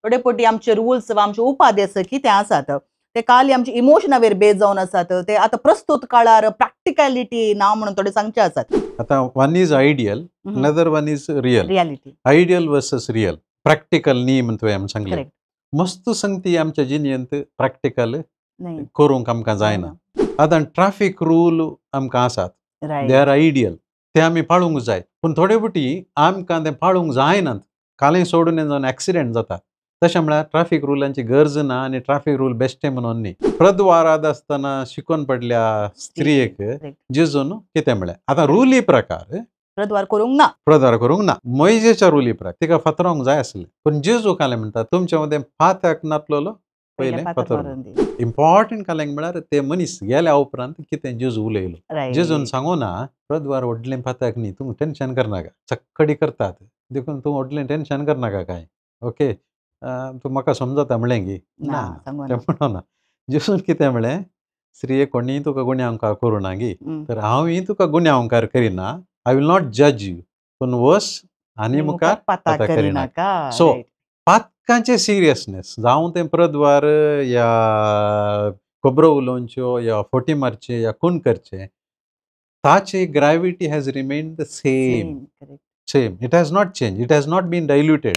थोडे फावटी आमचे रुल्स वा आमचे उपादेश कितें आसात ते खाली आमचे इमोशनावेर बेज जावन आसात, ते आतां प्रस्तुत काळार प्रॅक्टिकॅलिटी ना म्हणून थोडे सांगचे आसात. आतां one is ideal, another one is real. Reality. Ideal versus real, practical न्ही म्हण तुवें आमी सांगलें. मस्त संगती आमच्या जिणेंत प्रॅक्टिकल करूंक आमकां जायना. आतां ट्राफीक रूल आमकां आसात, they are ideal, ते आमी पाळूंक जाय. पूण थोडे फावटी आमकां ते पाळूंक जायनात, कालें सोडून जावन एक्सिडेंट जाता. तशें म्हळ्यार ट्राफीक रुलांची गरज ना आनी ट्राफीक रूल बेश्टे म्हणून न्ही. प्रद्वाराद आसतना शिकोवन पडल्या स्त्रियेक जेजून कितें म्हळें, आतां रुली प्रकार प्रद्वार करूंक ना, प्रद्वार करूंक ना, मोयजेच्या रुली प्रकार तिका फातरावंक जाय आसलें. पूण जेजू कालें म्हणटा तुमच्या मदें पात्याक नातलेलो पयलें फातर. इम्पॉर्टंट कालें म्हळ्यार ते मनीस गेल्या उपरांत कितें जेजू उलयलो. जेजून सांगू ना प्रद्वार व्हडलें पात्याक न्ही, तूं टेंशन करनाका, चक्कडी करतात देखून तूं व्हडलें टेंशन करनाका कांय, ओके तूं म्हाका समजता म्हणलें गी ना, तें म्हणना. जेजून कितें म्हणलें, स्त्रिये कोणीय तुका गुन्यांवकार करूं ना गी, तर हांवूय तुका गुन्यांवकार करिना, I will not जज you, पूण वस आनी मुखार पातक करिनाका. सो पातकांचें सिरियसनेस, जावं तें प्रद्वार या खबरो उलोवच्यो या फोटी मारचे या खून करचें, ताची gravity has remained the same. Same, it has not change, it has not been diluted.